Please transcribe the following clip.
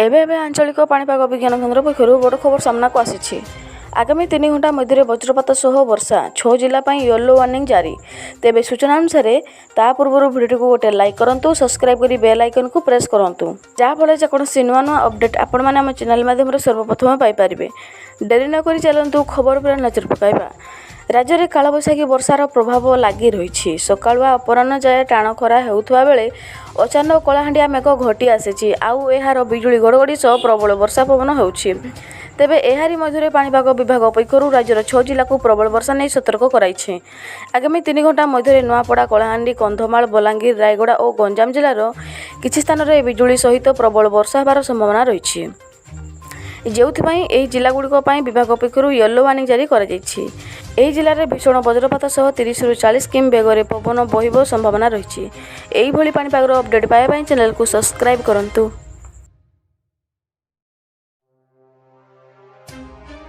ଏବେ ଏବେ ଆଞ୍ଚଳିକ ପାଣିପାଗ ବିଜ୍ଞାନ କେନ୍ଦ୍ର ପକ୍ଷରୁ ବଡ଼ ଖବର ସାମ୍ନାକୁ ଆସିଛି। ଆଗାମୀ 3 ଘଣ୍ଟା ମଧ୍ୟରେ ବଜ୍ରପାତ ସହ ବର୍ଷା, ଛଅ ଜିଲ୍ଲା ପାଇଁ ୟେଲୋ ୱାର୍ଣ୍ଣିଂ ଜାରି। ତେବେ ସୂଚନା ଅନୁସାରେ, ତା ପୂର୍ବରୁ ଭିଡ଼ିଓଟିକୁ ଗୋଟେ ଲାଇକ୍ କରନ୍ତୁ, ସବସ୍କ୍ରାଇବ୍ କରି ବେଲ୍ ଆଇକନ୍କୁ ପ୍ରେସ୍ କରନ୍ତୁ, ଯାହାଫଳରେ ଯେକୌଣସି ନୂଆ ନୂଆ ଅପଡ଼େଟ୍ ଆପଣମାନେ ଆମ ଚ୍ୟାନେଲ୍ ମାଧ୍ୟମରେ ସର୍ବପ୍ରଥମେ ପାଇପାରିବେ। ଡେରି ନକରି ଚାଲନ୍ତୁ ଖବର ଉପରେ ନଜର ପକାଇବା। ରାଜ୍ୟରେ କାଳବୈଶାଖୀ ବର୍ଷାର ପ୍ରଭାବ ଲାଗି ରହିଛି। ସକାଳୁଆ ଅପରାହ୍ନ ଯାଏ ଟାଣ ଖରା ହେଉଥିବା ବେଳେ ଅଚାନକ କଳାହାଣ୍ଡିଆ ମେଘ ଘୋଟି ଆସିଛି, ଆଉ ଏହାର ବିଜୁଳି ଘଡ଼ଘଡ଼ି ସହ ପ୍ରବଳ ବର୍ଷା ପବନ ହେଉଛି। ତେବେ ଏହାରି ମଧ୍ୟରେ ପାଣିପାଗ ବିଭାଗ ପକ୍ଷରୁ ରାଜ୍ୟର ଛଅ ଜିଲ୍ଲାକୁ ପ୍ରବଳ ବର୍ଷା ନେଇ ସତର୍କ କରାଇଛି। ଆଗାମୀ 3 ଘଣ୍ଟା ମଧ୍ୟରେ ନୂଆପଡ଼ା, କଳାହାଣ୍ଡି, କନ୍ଧମାଳ, ବଲାଙ୍ଗୀର, ରାୟଗଡ଼ା ଓ ଗଞ୍ଜାମ ଜିଲ୍ଲାର କିଛି ସ୍ଥାନରେ ବିଜୁଳି ସହିତ ପ୍ରବଳ ବର୍ଷା ହେବାର ସମ୍ଭାବନା ରହିଛି, ଯେଉଁଥିପାଇଁ ଏହି ଜିଲ୍ଲାଗୁଡ଼ିକ ପାଇଁ ବିଭାଗ ପକ୍ଷରୁ ୟେଲୋ ୱାର୍ଣ୍ଣିଂ ଜାରି କରାଯାଇଛି। ଏହି ଜିଲ୍ଲାରେ ଭୀଷଣ ବଜ୍ରପାତ ସହ 30ରୁ 40 କିମି ବେଗରେ ପବନ ବହିବ ସମ୍ଭାବନା ରହିଛି। ଏହିଭଳି ପାଣିପାଗର ଅପଡ଼େଟ୍ ପାଇବା ପାଇଁ ଚ୍ୟାନେଲକୁ ସବସ୍କ୍ରାଇବ୍ କରନ୍ତୁ।